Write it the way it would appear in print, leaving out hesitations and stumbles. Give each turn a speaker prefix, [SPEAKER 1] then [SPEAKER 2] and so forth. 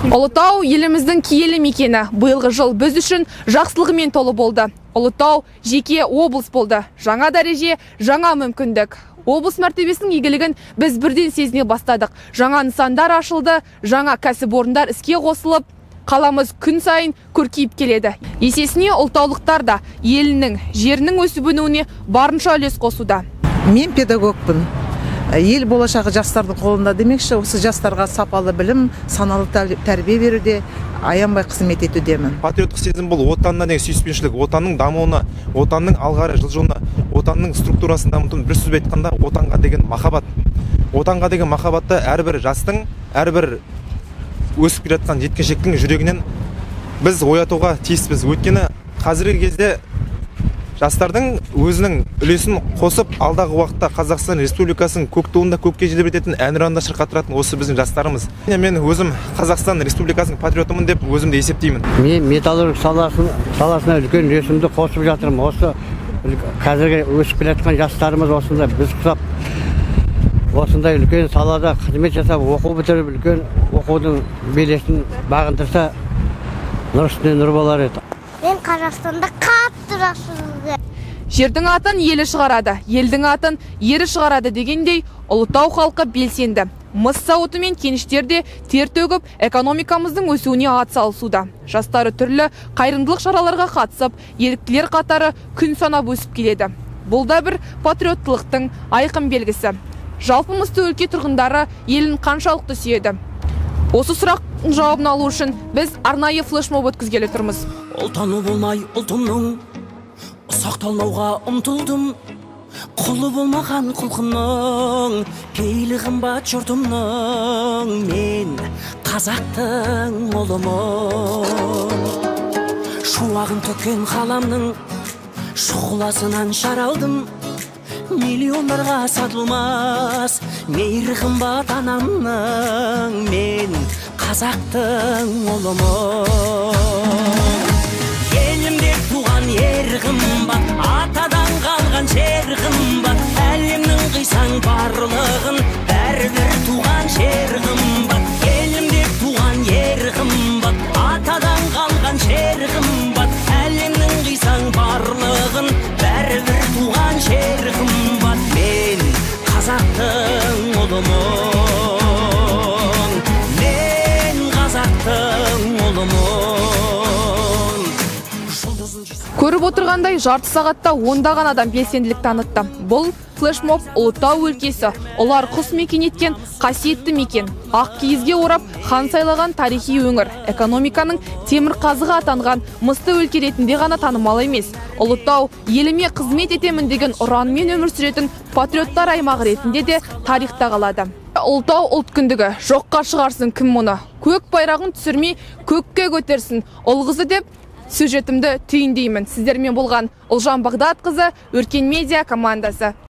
[SPEAKER 1] Ұлытау еліміздің киелі мекені. Биылғы жыл біз үшін жақсылығымен толы болды. Ұлытау жеке облыс болды. Жаңа дәреже, жаңа мүмкіндік. Облыс мәртебесінің игілігін біз бірден сезіне бастадық. Жаңа нысандар ашылды, жаңа кәсіпорындар іске қосылып, қаламыз күн сайын көркейіп келеді. Есесіне ұлытаулықтар да елінің, жерінің өсіп өнуіне барынша үлес қосуда.
[SPEAKER 2] Мен педагогпын. Ел болашағы жастардың қолында демекші, осы жастарға сапалы білім, саналы тәрбие беруде аянбай қызмет етудемін.
[SPEAKER 3] Патриоттық сезім бұл отанына деген сүйіспеншілік, отанның дамуына, отанның алға қарай жылжуына, отанның структурасын дамытуын, бір сөзбен айтқанда, отанға деген махаббат. Отанға деген махаббатты әрбір жастың, әрбір өсіп келе жатқан жеткіншектің жүрегінен біз оятуға тиіспіз. Өйткені қазіргі кезде жастардың өзінің үлесін қосып, алдағы уақытта Қазақстан Республикасының көк туында көкке желбірететін, әнұранында шырқаттыратын осы біздің жастарымыз. Мен өзім Қазақстан Республикасының патриотымын деп өзімді есептеймін.
[SPEAKER 4] Мен металлург саласына үлкен үлесімді қосып жатырмын. Осы қазіргі өсіп келе жатқан жастарымыз осындай біз құсап, осындай үлкен салада қызмет жасап, оқу бітіріп, үлкен оқудың белесін бағындырса, нұр үстіне нұр болар еді.
[SPEAKER 5] Мен Қазақстанда қатты жақсы көремін.
[SPEAKER 1] Жердің атын елі шығарады, елдің атын ері шығарады дегендей, Ұлытау халқы белсенді. Мыс зауыты мен кеніштер де тер төгіп, экономикамыздың өсуіне атсалысуда. Жастары түрлі қайырымдылық шараларға қатысып, еріктілер қатары күн санап өсіп келеді. Бұл да бір патриоттылықтың айқын белгісі. Жалпы мысты өлке тұрғындары елін қаншалықты сүйеді? Осы сұрақтың жауабын алу үшін біз арнайы флешмоб өткізгелі тұрмыз.
[SPEAKER 6] Ұлтаны болмай ұлтымның ұсақталмауға ұмтылдым. Құлы болмаған құлқынның, пейілі қымбат жұртымның, мен қазақтың ұлымын. Шуағын төккен қаламның шұғыласынан жаралдым. Миллиондарға сатылмас мейірі қымбат анамның, мен қазақтың ұлымын. Елімде туған ер қымбат, атадан қалған жер қымбат, әлемнің қисаң барлығын бәрібір туған жер қымбат. Елімде туған ер қымбат, атадан қалған жер қымбат, әлемнің қисаң барлығын бәрібір туған жер қымбат. Мен қазақтың ұлымын, мен қазақтың ұлымын.
[SPEAKER 1] Көріп отырғандай, жарты сағатта ондаған адам белсенділік танытты. Бұл флешмоб Ұлытау өлкесі, ұлар құс мекен еткен қасиетті мекен. Ақ киізге орап, хан сайлаған тарихи өңір. Экономиканың темір қазығы атанған мысты өлке ретінде ғана танымал емес. Ұлытау еліме қызмет етемін деген ұранмен өмір сүретін патриоттар аймағы ретінде де тарихта қалады. Ұлытау ұлт күндігі, жоққа шығарсын кім мұны? Көк байрағын түсірмей, көкке көтерсін ұл қызы деп сюжетімді түйіндеймін. Сіздермен болған Ұлжан Бағдатқызы, Өркен Медиа командасы.